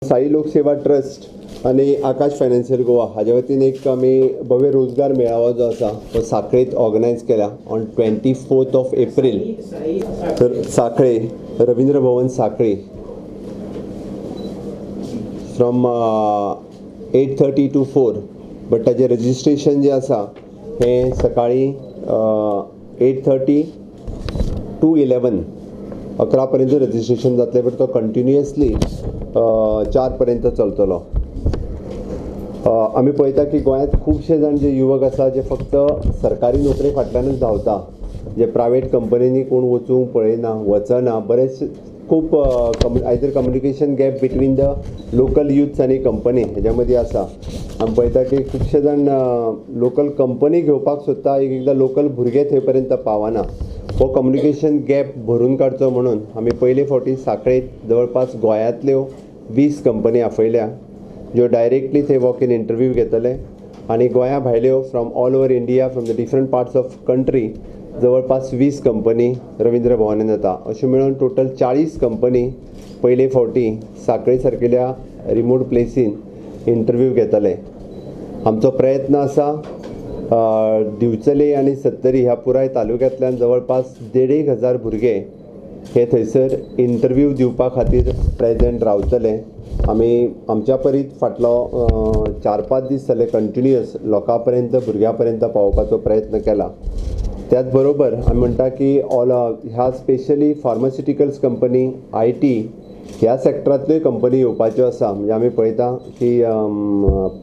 साई लोकसेवा ट्रस्ट आनी आकाश फायनान्शियल गोवा हाज्या वतीन एक आमी भव्य रोजगार मेळावो जो आसा तो साखळेंत ऑर्गनायज केला ऑन 24 ऑफ एप्रील. तर Sanquelim Ravindra Bhavan Sanquelim from 8:30 to 4, but ताजें रजिस्ट्रेशन जें आसा हें सकाळीं 8:30 to 11 11 पर्यंत रजिस्ट्रेशन जातलें, बट तो कंटिन्युअसली 4 पर्यंत चलतलो. आमी पळयता की गोंयांत खुबशे जाण जे युवक आसा जे फक्त सरकारी नोकरे फाटल्यानूच धांवता, जे प्रायवेट कंपनींनी कोण वचूंक पळयना, वचना. बरेच खूब either communication gap between the local youths आनी कंपनी हेज्या मदीं आसा. आमी पळयता की खुबशे जाण लोकल कंपनी घेवपाक सोदता, एक एकदां लोकल भुरगे थंय पर्यंत पावना. हो कम्युनिकेशन गॅप भरून काडचो म्हणून आमी पयले फावटी साखळेंत जवळपास गोंयांतल्यो 20 कंपनी आपयल्या ज्यो डायरेक्टली थंय वॉक इन इंटरव्यू घेतले आनी गोंया भायल्यो from all over India, from the different parts of country जवळपास 20 कंपनी रवींद्र भवनान येता. अश्यो मेळून टोटल 40 कंपनी पयले फावटी साखळे सारकेल्या रिमोट प्लेसीन इंटरव्यू घेतले. आमचो प्रयत्न आसा दिवचले आनी सत्तरी ह्या पुराय तालुक्यांतल्यान जवळपास 1500 भुरगे हे थंयसर इंटरव्यू दिवपा खातीर प्रेजेंट रावतले. आमी आमच्या परीत फाटलो 4-5 दीस जाले कंटिन्युअस लोकां पर्यंत, भुरग्यां पर्यंत पावोवपाचो प्रयत्न केला. त्याच बरोबर आमी म्हणटा की ऑल ह्या स्पेशली फार्मास्युटिकल्स कंपनी, IT ह्या सेक्टरांतल्योय कंपनी येवपाच्यो आसा. म्हणजे आमी पळयता की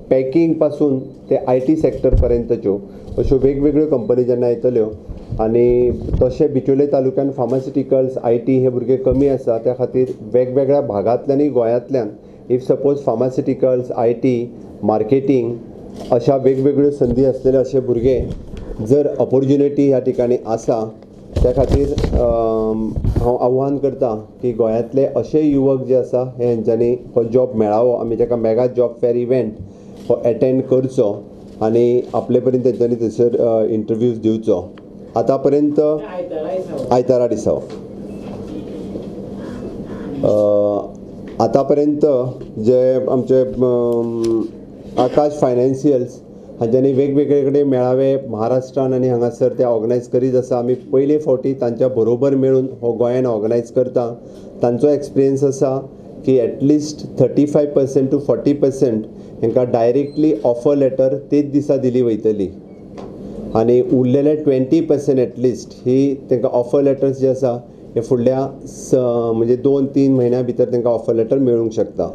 पॅकिंग पासून ते IT sector पर्यंतच्यो अश्यो वेगवेगळ्यो कंपनी जेन्ना येतल्यो आनी तशें बिचोले तालुक्यान फार्मास्युटिकल्स, IT हे भुरगे कमी आसा, त्या खातीर वेगवेगळ्या भागांतल्यानूय गोंयांतल्यान if suppose pharmaceuticals, IT, marketing अशा वेगवेगळ्यो संदी आसलेले अशे भुरगे जर ऑपोर्च्युनिटी ह्या ठिकाणी आसा, त्या खातीर हांव आव्हान करता की गोंयांतले अशे युवक जे आसा हे हेंच्यांनी हो जॉब मेळावो. आमी ताका मेगा जॉब फेअर इव्हेंट हो एटेंड करचो आनी आपले पर्यंत तेंच्यांनी थंयसर इंटरव्यूज दिवचो. आतां पर्यंत आयतारा दिसा आतां पर्यंत जे आमचे आकाश फायनान्शियल्स हांच्यांनी वेगवेगळे कडेन मेळावे महाराष्ट्रान आनी हांगासर ते ऑर्गनायज करीत आसा. आमी पयले फावटी तांच्या बरोबर मेळून हो गोंयान ऑर्गनायज करता. तांचो एक्सपिरियन्स आसा की एटलिस्ट 35% टू 40% हांकां डायरेक्टली ऑफर लेटर तेच दिसा दिली वयतली आनी उरलेले 20% एटलिस्ट ही तांकां ऑफर लेटर्स जे आसा हे फुडल्या म्हणजे 2-3 म्हयन्या भितर तांकां ऑफर लेटर मेळूंक शकता.